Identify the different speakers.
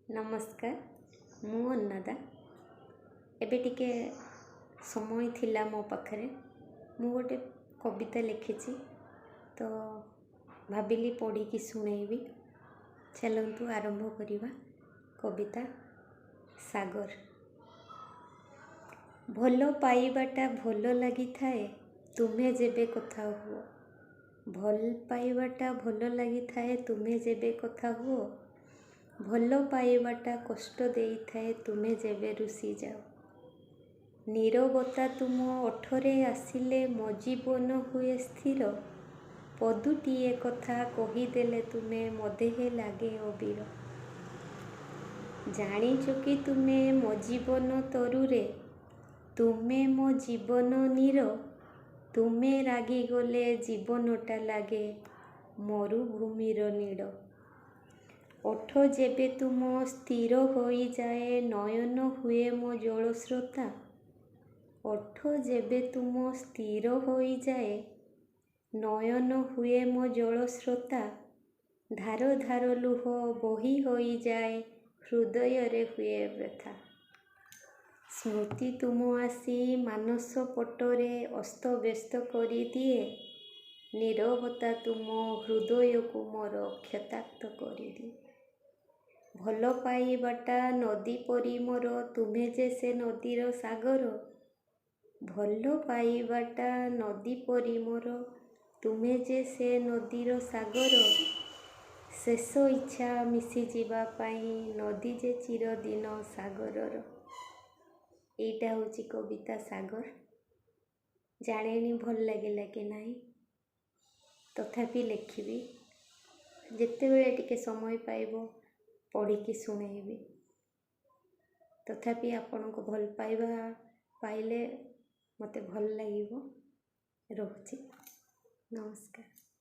Speaker 1: ନମସ୍କାର, ମୁଁ ଅନ୍ନଦା। ଏବେ ଟିକେ ସମୟ ଥିଲା ମୋ ପାଖରେ, ମୁଁ ଗୋଟେ କବିତା ଲେଖିଛି ତ ଭାବିଲି ପଢ଼ିକି ଶୁଣେଇବି। ଚାଲନ୍ତୁ ଆରମ୍ଭ କରିବା। କବିତା ସାଗର। ଭଲ ପାଇବାଟା ଭଲ ଲାଗିଥାଏ ତୁମେ ଯେବେ କଥା ହୁଅ, ଭଲ ପାଇବାଟା ଭଲ ଲାଗିଥାଏ ତୁମେ ଯେବେ କଥା ହୁଅ, ଭଲ ପାଇବାଟା କଷ୍ଟ ଦେଇଥାଏ ତୁମେ ଯେବେ ରୁଷିଯାଅ। ନୀରବତା ତୁମ ଓଠରେ ଆସିଲେ ମୋ ଜୀବନ ହୁଏ ସ୍ଥିର, ପଦୁଟିଏ କଥା କହିଦେଲେ ତୁମେ ମୋ ଦେହେ ଲାଗେ ଅବିର। ଜାଣିଛ କି ତୁମେ ମୋ ଜୀବନ ତରୁରେ, ତୁମେ ମୋ ଜୀବନ ନୀର, ତୁମେ ରାଗିଗଲେ ଜୀବନଟା ଲାଗେ ମରୁଭୂମିର ନୀଡ଼। ଓଠ ଯେବେ ତୁମ ସ୍ଥିର ହୋଇଯାଏ ନୟନ ହୁଏ ମୋ ଜଳସ୍ରୋତା, ଓଠ ଯେବେ ତୁମ ସ୍ଥିର ହୋଇଯାଏ ନୟନ ହୁଏ ମୋ ଜଳସ୍ରୋତା, ଧାର ଧାର ଲୁହ ବୋହି ହୋଇଯାଏ ହୃଦୟରେ ହୁଏ ବ୍ୟଥା। ସ୍ମୃତି ତୁମ ଆସି ମାନସ ପଟରେ ଅସ୍ତବ୍ୟସ୍ତ କରିଦିଏ, ନୀରବତା ତୁମ ହୃଦୟକୁ ମୋର କ୍ଷତାକ୍ତ କରିଦିଏ। ଭଲ ପାଇବାଟା ନଦୀ ପରି ମୋର, ତୁମେ ଯେ ସେ ନଦୀର ସାଗର, ଭଲ ପାଇବାଟା ନଦୀ ପରି ମୋର, ତୁମେ ଯେ ସେ ନଦୀର ସାଗର, ଶେଷ ଇଚ୍ଛା ମିଶିଯିବା ପାଇଁ ନଦୀ ଯେ ଚିରଦିନ ସାଗରର। ଏଇଟା ହେଉଛି କବିତା ସାଗର। ଜାଣେନି ଭଲ ଲାଗିଲା କି ନାହିଁ, ତଥାପି ଲେଖିବି। ଯେତେବେଳେ ଟିକେ ସମୟ ପାଇବ ପଢ଼ିକି ଶୁଣେଇବି। ତଥାପି ଆପଣଙ୍କ ଭଲ ପାଇବା ପାଇଲେ ମୋତେ ଭଲ ଲାଗିବ। ରହୁଛି, ନମସ୍କାର।